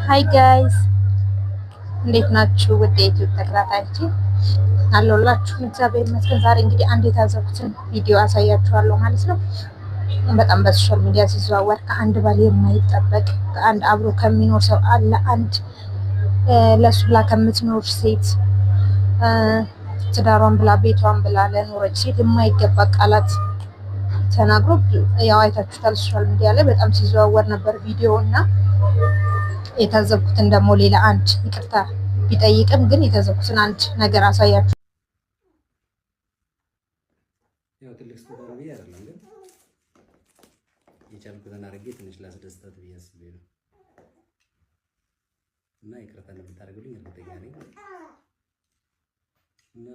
Hi guys፣ እንዴት ናችሁ? ውድ የዩቲዩብ ተከታታዮቼ አለሁላችሁ። እግዚአብሔር ይመስገን። ዛሬ እንግዲህ አንድ የታዘብኩትን ቪዲዮ አሳያችኋለሁ ማለት ነው። በጣም በ social media ሲዘዋወር ከአንድ ባል የማይጠበቅ፣ ከአንድ አብሮ ከሚኖር ሰው አለ አንድ ለሱ ብላ ከምትኖር ሴት፣ ትዳሯን ብላ ቤቷን ብላ ለኖረች ሴት የማይገባ ቃላት ተናግሮ ያው አይታችሁታል። Social media ላይ በጣም ሲዘዋወር ነበር ቪዲዮ። እና የታዘብኩትን ደግሞ ሌላ አንድ ይቅርታ ቢጠይቅም ግን የታዘብኩትን አንድ ነገር አሳያችሁ። ያው ትልቅ ስጦታ ነው ብዬ አይደለም፣ ግን የቻልኩትን አድርጌ ትንሽ ላስደስታት ብዬ አስቤ ነው። እና ይቅርታ እንደምታደርጉልኝ እርግጠኛ ነኝ። እና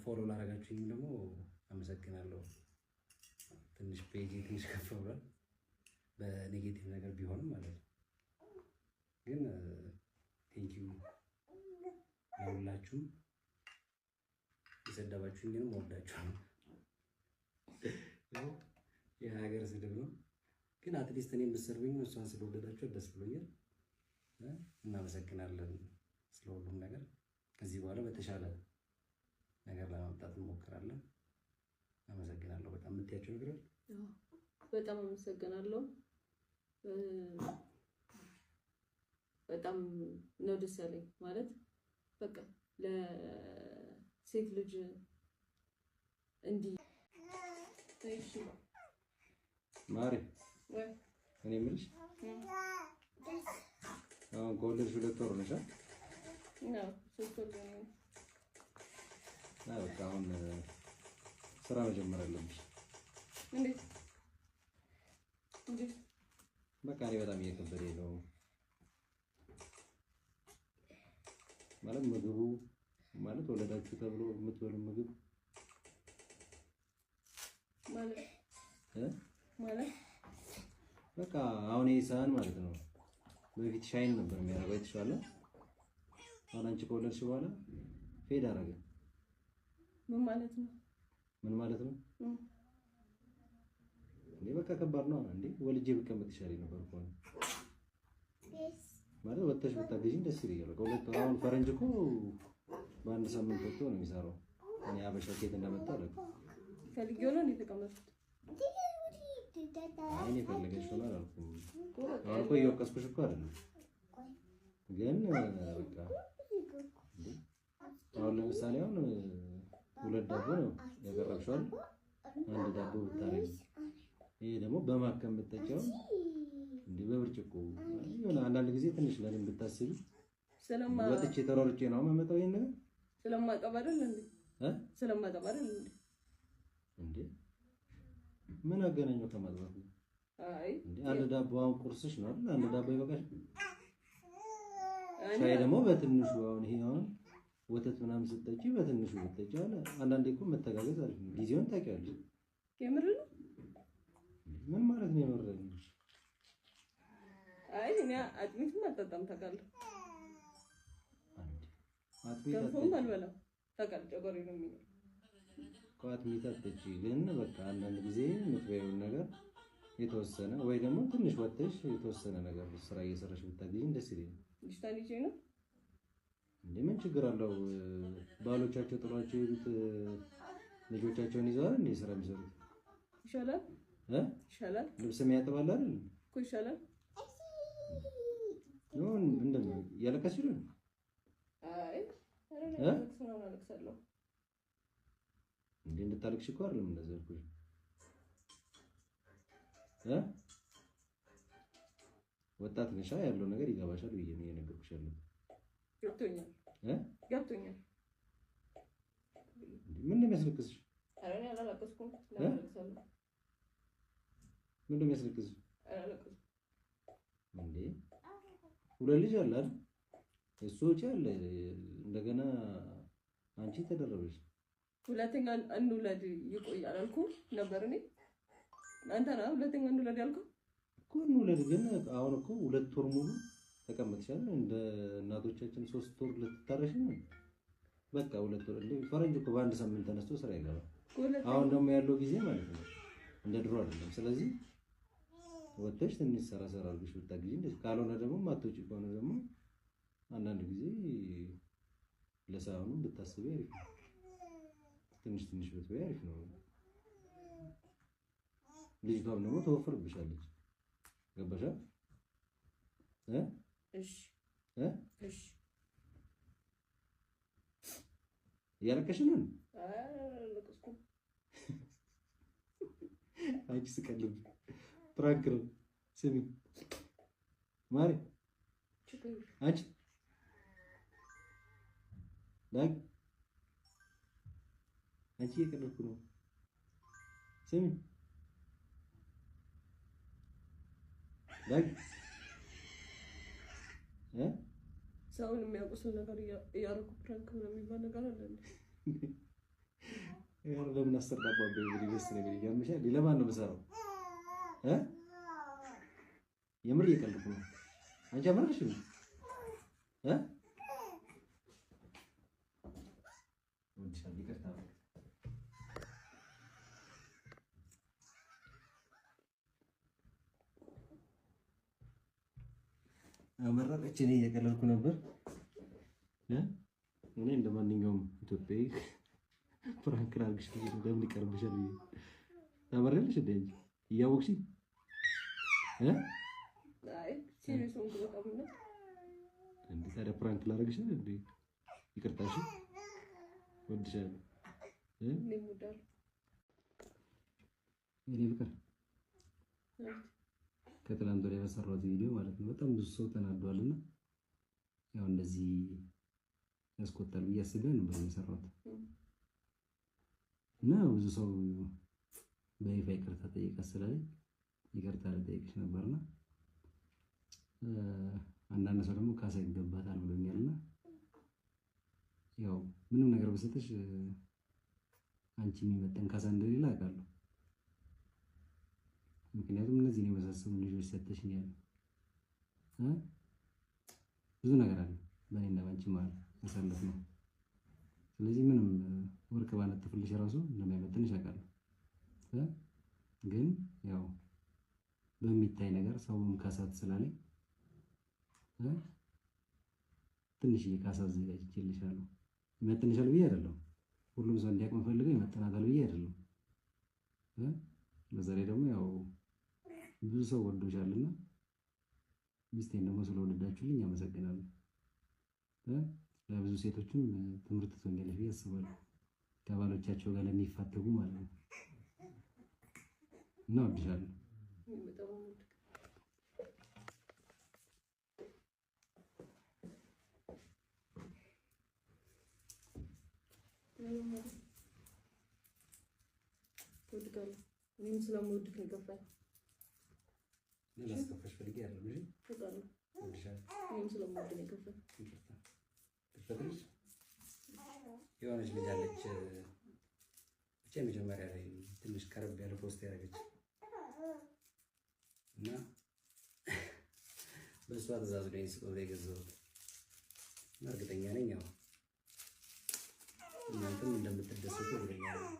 follow ላደረጋችሁኝም ደግሞ አመሰግናለሁ። ትንሽ page ትንሽ ከፍ ብሏል፣ በ negative ነገር ቢሆንም ማለት ነው። ግን thank you ለሁላችሁም። የሰደባችሁኝንም እወዳችኋለሁ። የሀገር ስድብ ነው፣ ግን at least እኔም ብትሰድቡኝ እሷን ስለወደዳችሁ ደስ ብሎኛል። እናመሰግናለን ስለ ሁሉም ነገር። ከዚህ በኋላ በተሻለ ነገር ለማምጣት እንሞክራለን። አመሰግናለሁ። በጣም የምትያቸው ነገር አለ? በጣም አመሰግናለሁ። በጣም ነው ደስ ያለኝ። ማለት በቃ ለሴት ልጅ እንዲህ እሺ። ማሪ፣ እኔ የምልሽ አሁን ከወለድሽ 2 ወር ነሽ አይደል? ነው፣ 3 ወር ነው። አይ በቃ አሁን ስራ መጀመር አለብሽ። እንዴት እንዴት? በቃ እኔ በጣም እየከበደኝ ነው። ማለት ምግቡ፣ ማለት ወለዳችሁ ተብሎ የምትበሉ ምግብ ማለት እ ማለት በቃ አሁን ይሄ ሳህን ማለት ነው በፊት shine ነበር የሚያደርገው፣ የተሻለ። አሁን አንቺ ከወለድሽ በኋላ fade አደረገ። ምን ማለት ነው? ምን ማለት ነው እንዴ? በቃ ከባድ ነው እንዴ። ወልጄ ብቀመጥ ይሻለኝ ነበር እኮ። ማለት ወጥተሽ ብታገዢኝ ደስ ይለኛል። በቃ 2 ወር፣ አሁን ፈረንጅ እኮ በአንድ ሳምንት ወጥቶ ነው የሚሰራው። እኔ ሀበሻ ኬት እንደመጣ አላውቅም። ፈልጌው ነው እንዴ የተቀመጥኩት? አይ እኔ ፈለገሽ ሆነ አላልኩም። አሁን እኮ እየወቀስኩሽ እኮ አይደለም፣ ግን በቃ እንዴ አሁን ለምሳሌ አሁን ሁለት ዳቦ ነው ያቀረብሽው አይደል? አንድ ዳቦ ብታረጊ፣ ይሄ ደግሞ በማከም ብትጠጪው እንዴ በብርጭቆ የሆነ አንዳንድ ጊዜ ትንሽ ለኔም ብታስቢ። ስለማ ወጥቼ ተሯርጬ ነው የማመጣው ይሄን ነገር። ስለማጠብ አይደል እንዴ? እ? ስለማጠብ አይደል እንዴ? እንዴ ምን አገናኘው ከማጥባት ነው? አይ እንዴ አንድ ዳቦ አሁን ቁርስሽ ነው አይደል? አንድ ዳቦ ይበቃሽ። እኔ ሻይ ደግሞ በትንሹ፣ አሁን ይሄ አሁን ወተት ምናምን ስትጠጪ በትንሹ ብትጠጪ። አሁን አንዳንዴ እኮ መተጋገዝ አሪፍ ነው። ጊዜውን ታውቂዋለሽ። የምር ነው። ምን ማለት ነው የምር? አይ እኔ አጥሚትም አልጠጣም ታውቃለህ። አንዴ አጥሚት ገንፎም አትጠጪ አልበላም ታውቃለህ። ጨጓራዬ ነው የሚለው። እኮ አጥሚት አትጠጪ፣ ግን በቃ አንዳንድ ጊዜ የምትበይውን ነገር የተወሰነ ወይ ደግሞ ትንሽ ወጥተሽ የተወሰነ ነገር ስራ እየሰራሽ ብታገዢኝ ደስ ይለኛል። ልጅቷን ይዤ ነው። እንዴ ምን ችግር አለው? ባሎቻቸው ጥሏቸው የሄዱት ልጆቻቸውን ይዘዋል እንዴ ስራ የሚሰሩት? ይሻላል። እ? ይሻላል። ልብስ የሚያጥባል አይደል? እኮ ይሻላል። ይሁን እንደምን እያለቀስሽ ነው? አይ ኧረ እኔ እ? አላለቅስም፣ አሁን አለቅሳለሁ። እንዴ እንድታለቅሽ እኮ አይደለም እንደዛ ያልኩሽ። እ? ወጣት ነሻ፣ ያለው ነገር ይገባሻል ብዬ ነው እየነገርኩሽ ያለሁት። ገብቶኛል። እ? ገብቶኛል። እንዴ ምን ነው የሚያስለቅስሽ? ኧረ እኔ አላለቀስኩም። ለምን አለቅሳለሁ? ምን ነው የሚያስለቅስሽ? አላለቀስኩም። እንዴ ሁለት ልጅ አለ አይደል? እሱ ወጪ አለ፣ እንደገና አንቺ ተደረበሽ። ሁለተኛ እንውለድ ይቆያል አልኩህ ነበር እኔ። አንተ ነህ ሁለተኛ እንውለድ ያልከው። እኮ እንውለድ፣ ግን አሁን እኮ 2 ወር ሙሉ ተቀምጥሻል። እንደ እናቶቻችን 3 ወር ልትታረሽ ነው። በቃ 2 ወር። እንደ ፈረንጅ እኮ በአንድ ሳምንት ተነስቶ ስራ ይገባል። ሁለተኛ አሁን ደግሞ ያለው ጊዜ ማለት ነው እንደ ድሮ አይደለም። ስለዚህ ወጥተሽ ትንሽ ሰራ ሰራ አድርገሽ ብታግዢ፣ እንደዚህ ካልሆነ ደግሞ ማትወጪ ከሆነ ደግሞ አንዳንድ ጊዜ ለሳህኑ ብታስቢ አሪፍ ነው። ትንሽ ትንሽ ብትበይ አሪፍ ነው። ልጅቷም ደግሞ ተወፍርብሻለች። ገባሻ? እሺ እሺ። እያለቀሽ ነው? አላለቀስኩም። አንቺ ስቀልብ prank ነው። ስሚ ማሪ፣ አንቺ ዳግ፣ አንቺ እየቀለድኩ ነው። ስሚ ዳግ፣ ሰውን የሚያቆስል ነገር እያደረኩ prank ምናምን የሚባል ነገር አለ እንዴ? ኧረ ለምን አስር ዳቦ አበይ ደስ ነው የሚለኝ። ያምሻል። ለማን ነው የምሰራው? የምር እየቀለድኩ ነው። አንቺ አመረርሽ ነው እ ይቅርታ አመረረች። እኔ እየቀለድኩ ነበር። እኔ እንደማንኛውም ኢትዮጵያዊ prank ላድርግሽ ብዬ ነው። ለምን ይቀርብሻል ብዬ ታመሪያለሽ እንደ አንቺ እያወቅሽኝ እ አይ serious ሆንኩ በጣም ነው። እንዴ ታዲያ prank ላድርግሽ እንዴ? ይቅርታ እሺ፣ እወድሻለሁ። እኔም እወዳለሁ። የእኔ ፍቅር ከትላንት ወዲያ በሰራሁት ቪዲዮ ማለት ነው በጣም ብዙ ሰው ተናዷልና ያው እንደዚህ ያስቆጣል ብዬ አስቤ ነበር የሰራሁት እና ብዙ ሰው በይፋ ይቅርታ ጠይቃ ስላለኝ ይቅርታ ልጠይቅሽ ነበርና አንዳንድ ሰው ደግሞ ካሳ ይገባታል ብሎኛልና ያው ምንም ነገር በሰጥሽ አንቺ የሚመጥን ካሳ እንደሌለ አውቃለሁ። ምክንያቱም እነዚህን የመሳሰሉ ልጆች ሰጥተሽኛል። ብዙ ነገር አለ በእኔና በአንቺ መሀል ያሳለፍነው። ስለዚህ ምንም ወርቅ ባነጥፍልሽ ራሱ እንደማይመጥንሽ አውቃለሁ። ግን ያው በሚታይ ነገር ሰውም ካሳት ስላለኝ ትንሽዬ ካሳ አዘጋጅቼልሻለሁ። ይመጥንሻል ብዬ አይደለም፣ ሁሉም ሰው እንዲያውቅ የምፈልገው ይመጥናታል ብዬ አይደለም። በዛ ላይ ደግሞ ያው ብዙ ሰው ወዶሻልና ሚስቴን ደግሞ ስለወደዳችሁልኝ አመሰግናለሁ። ለብዙ ሴቶችም ትምህርት ትሆኛለሽ ብዬ አስባለሁ፣ ከባሎቻቸው ጋር ለሚፋተጉ ማለት ነው። እና እወድሻለሁ። እወድካለሁ። እኔም ስለምወድክ ነው የገባኝ። ላስከፋሽ ፈልጌ አይደለም። እሺ፣ እኔም ስለምወድ ነው የገባኝ። የሆነች ልጅ አለች ብቻ የመጀመሪያ ላይ ትንሽ ቀረብ ያለ post ያደረገች እና በእሷ ትእዛዝ ነው ስጦታ የገዛሁት። እርግጠኛ ነኝ ያው እናንተም እንደምትደሰቱ እርግጠኛ ነኝ።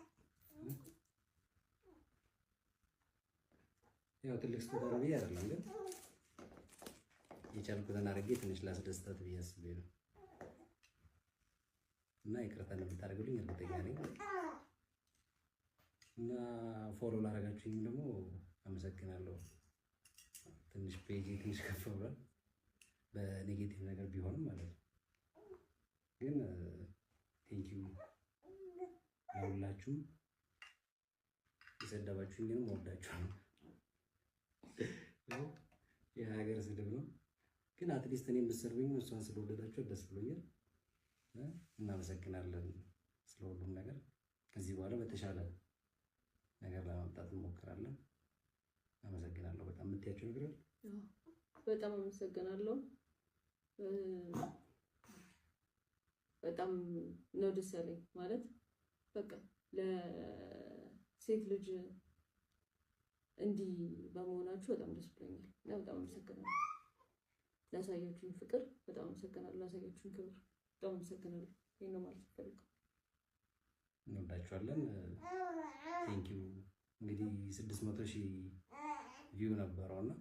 ያው ትልቅ ስጦታ ነው ብዬ አይደለም፣ ግን የቻልኩትን አድርጌ ትንሽ ላስደስታት ብዬ አስቤ ነው እና ይቅርታ እንደምታደርጉልኝ እርግጠኛ ነኝ። እና follow ላደረጋችሁኝም ደግሞ አመሰግናለሁ። ትንሽ ፔጅ ትንሽ ከፍ ብሏል፣ በ negative ነገር ቢሆንም ማለት ነው። ግን thank you ለሁላችሁም። የሰደባችሁኝንም እወዳችኋለሁ። የሀገር ስድብ ነው፣ ግን at least እኔም ብትሰድቡኝ እሷን ስለወደዳችሁ ደስ ብሎኛል። እናመሰግናለን ስለሁሉም ነገር። ከዚህ በኋላ በተሻለ ነገር ለማምጣት እንሞክራለን። አመሰግናለሁ። በጣም የምትያቸው ነገር አለ? በጣም አመሰግናለሁ። በጣም ነው ደስ ያለኝ። ማለት በቃ ለሴት ልጅ እንዲህ በመሆናችሁ በጣም ደስ ብሎኛል እና በጣም አመሰግናለሁ። ላሳያችሁኝ ፍቅር በጣም አመሰግናለሁ። ላሳያችሁኝ ክብር በጣም አመሰግናለሁ። ይሄን ነው ማለት ፈልገው። እንወዳችኋለን። Thank you። እንግዲህ 600,000 view ነበረው እና